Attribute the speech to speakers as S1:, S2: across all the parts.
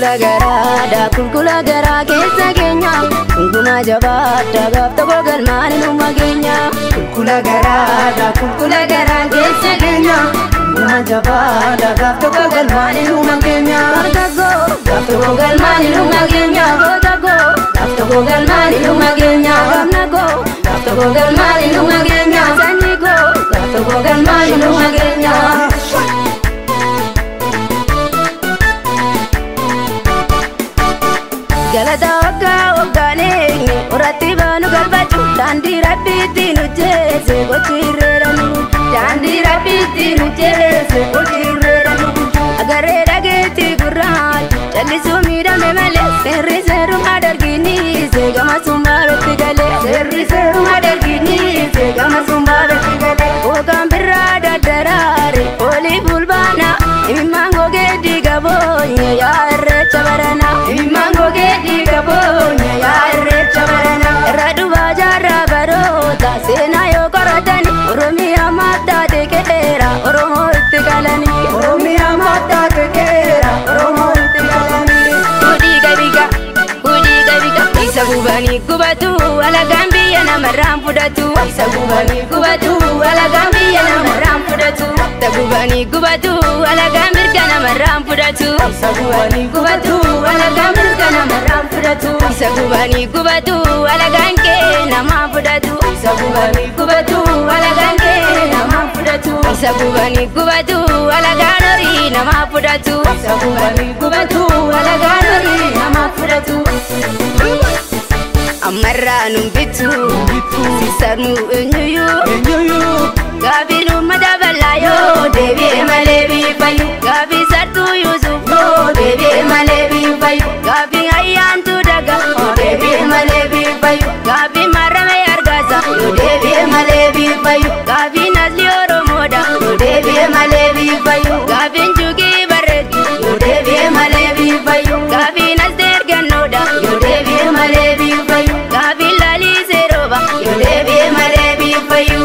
S1: Kulkula garaadha kulkula garaa keessa keenya Gunguma jabaadha gaaf tokko galmaan numa keenya
S2: Kulkula garaadha kulkula garaa keessa keenya Gunguma jabaadha gaaf tokko galmaan numa keenya
S1: Dargaggoo
S2: gaaf tokko galmaan numa keenya
S1: Goota koo
S2: gaaf tokko galmaan numa keenya
S1: Gamna koo
S2: gaaf tokko galmaan numa keenya
S1: Sanyii koo
S2: gaaf tokko galmaan numa keenya.
S1: Galata waggaa waggaan eegne horatti baanu galfachu daandii rabbiitti nu jeese gochi irreedhanu
S2: Daandii rabbiitti nu jeese gochi irreedhanu.
S1: Agarree dhageetti gurraacha callisuu miidhame malee seerri seeruma darginiise gama sumbaabetti galee
S2: Seerri seeruma darginiise gama sumbaabetti galee.
S1: Hookaan birraa daddaraare olii fulbaana imimmaan gogee diiga boonye yaa irreecha barana
S2: Imimmaan gogee dhiiga boonye yaa irreecha barana.
S1: Irra dhufaa jaarraa baroota seenaa yoo qoratani Oromiyaa mattaate qeera Oromoo itti galanii.
S2: Oromiyaa mattaate qeera Oromoo itti galanii.
S1: Hudii gabiga hudii gabiga isa gubanii gubatu alagaan biyya namarraan fudhatu.
S2: Isa gubanii gubatu alagaan biyya namarraan fudhatu.
S1: Isa gubanii gubatu alagaan mirga namarraan fudhatu.
S2: Isa gubanii gubatu alagaan mirga namarraan fudhatu.
S1: Isa gubanii gubatu alagaan kee namaa fudhatu.
S2: Isa gubanii gubatu alagaan kee namaa fudhatu.
S1: Isa gubanii gubatu alagaan horii namaa fudhatu.
S2: Isa gubanii gubatu alagaan horii namaa fudhatu.
S1: Ammarraa nun bitu sisarnu eenyuyyuu gaafiin uummata bal'aa yoo
S2: Deebi'ee malee biifayu
S1: gaafii sartuu Yuusuf
S2: yoo deebi'ee malee biifayu
S1: gaafii ayyaantu daga
S2: deebi'ee malee biifayu
S1: gaafii marrame argasa
S2: yoo deebi'ee malee biifayu
S1: gaafii nasli Oromoodha
S2: yoo deebi'ee malee biifayu
S1: gaafiin jugii barreedu
S2: yoo deebi'ee malee biifayu
S1: gaafiin asdeer gannoodha
S2: yoo deebi'ee malee biifayu
S1: gaafiin lalisee rooba
S2: yoo deebi'ee malee biifayu.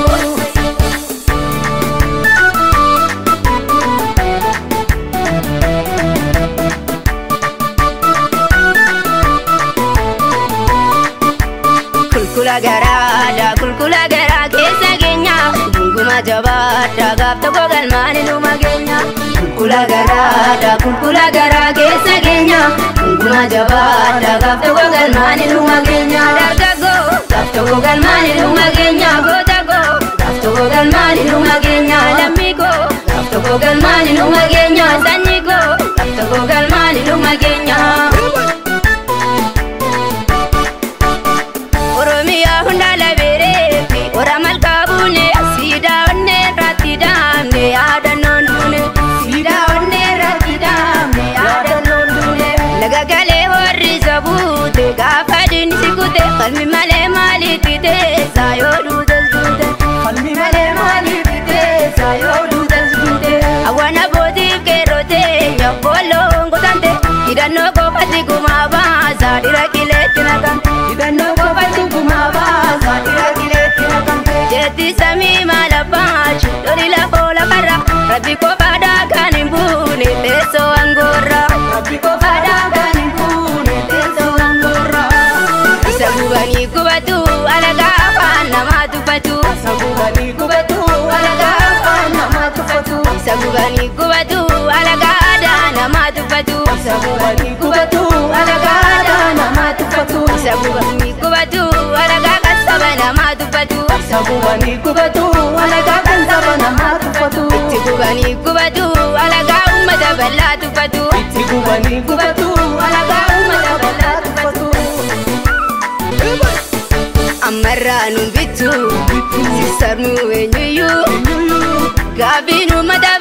S1: Kulkula garaadha kulkula garaa keessa keenya gunguma jabaadha gaaf tokko galmaan numa keenya
S2: Kulkula garaadha kulkula garaa keessa keenya gunguma jabaadha gaaf tokko galmaan numa keenya
S1: Dargaggoo
S2: gaaf tokko galmaan numa keenya
S1: goota koo
S2: gaaf tokko galmaan numa keenya
S1: lammii koo
S2: gaaf tokko galmaan numa keenya
S1: sanyii koo
S2: gaaf tokko galmaan numa keenya.
S1: Oromiyaa hunda labeereefi ora malkaa buune siidaa onnee irratti daamne yaadannoon duune
S2: Siidaa onnee irratti daamne yaadannoon duune.
S1: Laga galee warri isa buute gaafa diinni si kute falmi malee maalitti teessa yoo duutes duute
S2: Falmi malee maaliif teessa yoo duutes duute.
S1: Awwaana bootiif qeerroo teenya boolloon kutante hidhannoo qofatti gumaa baasa dhira qileetti naqamte
S2: Hidhannoo qofatti gumaa baasa dhira qileetti naqamte.
S1: Jetti samii maal abbaachu loli lafoo lafarra rabbi qofaadhaa kan hin buune teessoo aangoorra.
S2: Rabbi qofaadhaa kan hin buune teessoo aangoorra.
S1: Isa gubanii gubatu alagaa afaan namaa tuffatu.
S2: Isa gubanii gubatu alagaa afaan namaa tuffatu.
S1: Isa gubanii gubatu alagaa aadaa namaa tuffatu.
S2: Isa gubanii gubatu alagaa aadaa namaa tuffatu.
S1: Isa gubanii gubatu alagaa kan saba namaa tuffatu.
S2: Isa gubanii gubatu alagaa kan saba namaa tuffatu.
S1: Itti gubanii gubatu alagaa uummata bal'aa tuffatu.
S2: Itti gubanii gubatu alagaa uummata bal'aa tuffatu.
S1: Ammarraa nun bitu sisarnu eenyuyyuu gaafiin uummata